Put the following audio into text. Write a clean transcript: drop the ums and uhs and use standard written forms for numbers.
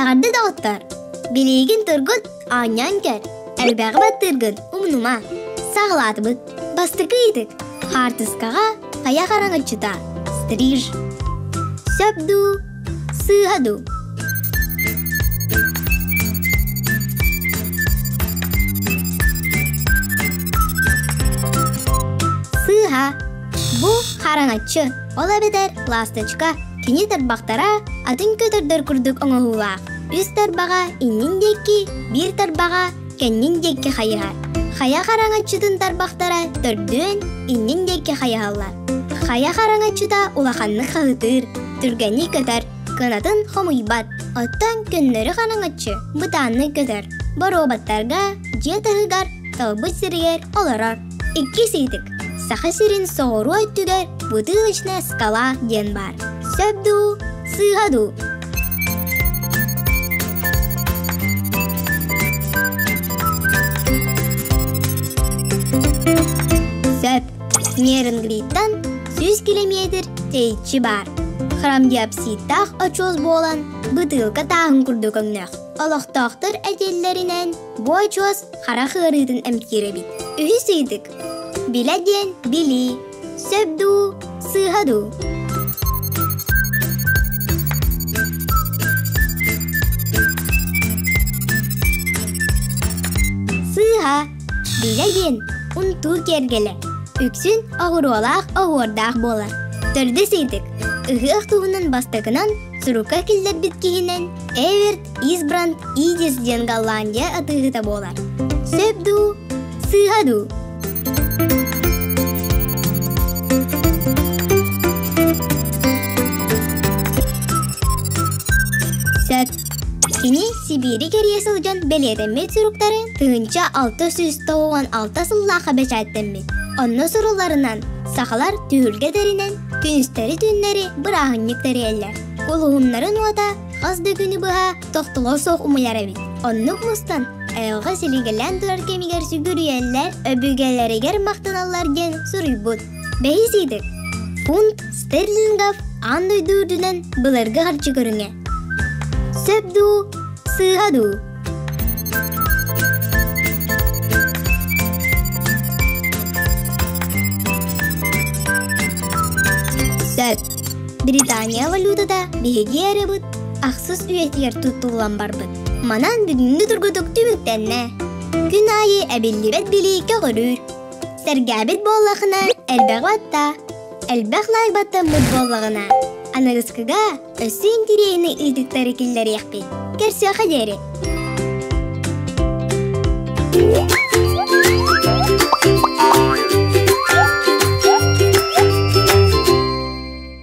Эҕэрдэ доҕоттор! Билиигин тургут, оонньоон көр, элбэҕи баттыыргын умнума. Саҕалаатыбыт. Бастакы ыйытык. Хаартыскаҕа хайа хараҥаччыта? Стриж. Сөп дуу, сыыһа дуу? Сыыһа. Бу хараҥаччы, ол эбэтэр ласточка Кини тарбахтара атын көтөрдөр курдук оҥоһуулаах. Үс тарбаҕа иннин диэки, биир тарбаҕа кэннин диэки хайыһар. Хайа хараҥаччытын тарбахтара төрдүөн иннин диэки хайыһаллар. Хайа хараҥаччыта улаханнык хаһытыыр, түргэнник көтөр, кынатын хомуйбат. Оттон көннөрү хараҥаччы бытааннык көтөр. Боруобаттарга дьиэ таһыгар талбыт сиригэр олорор. Иккис ыйытык. Саха сирин соҕуруу өттүгэр бутылочная скала диэн баар. Сөп дуу, сыыһа дуу? Сөп. Неринглиттан 100 километр тэйиччи баар. Хромдиопсидтаах очуос буолан, бытыылка тааһын курдук өҥнөөх. Олохтоохтор этэллэринэн, Бу очуос харах ыарыытын эмтиир эбит. Үһүс ыйытык. Билэ диэн билии. Сөп дуу, сыыһа дуу? Сыыһа. Билэ диэн унтуу киэргэлэ. Үксүн оҕуруолаах оһуордаах буолар. Төрдүс ыйытык. Ыһыах туһунан бастакынан сурукка киллэрбит киһинэн Эверт Избранд Идис диэн Голландия атыыһыта буолар. Сөп дуу, сыыһа дуу? Сөп. Кини Сибиири кэрийэ сылдьан бэлиэтэммит суруктары 1696 сыллаахха бэчээттэммит. Онно сурулларынан, сахалар түһүлгэ тэринэн, күнүстэри-түүннэри бырааһынньык тэрийэллэр. Кулуһуннарын уота хас да күнү быһа тохтоло суох умайар эбит. Оннук мустан, айылҕа силигэлээн турар кэмигэр сүгүрүйэллэр, өбүгэлэригэр махтаналлар диэн суруйбут. Бэһис ыйытык. Фунт стерлингов аан дойду үрдүнэн былыргы харчы көрүҥэ. Сөп дуу, сыыһа дуу? Сөп. Британия валютата биһиги эрабыт ахсыс үйэтигэр туттуллан барбыт. Манан бүгүҥҥү тургутук түмүктэннэ. Күн аайы эбиллибэт билии көҕүрүүр. Сэргээбит буоллахына элбэҕи батта, элбэх лайк баттаммыт буоллаҕына, аныгыскыга өссө интириэһинэй ыйытыктары киллэриэхпит. Көрсүөххэ диэри!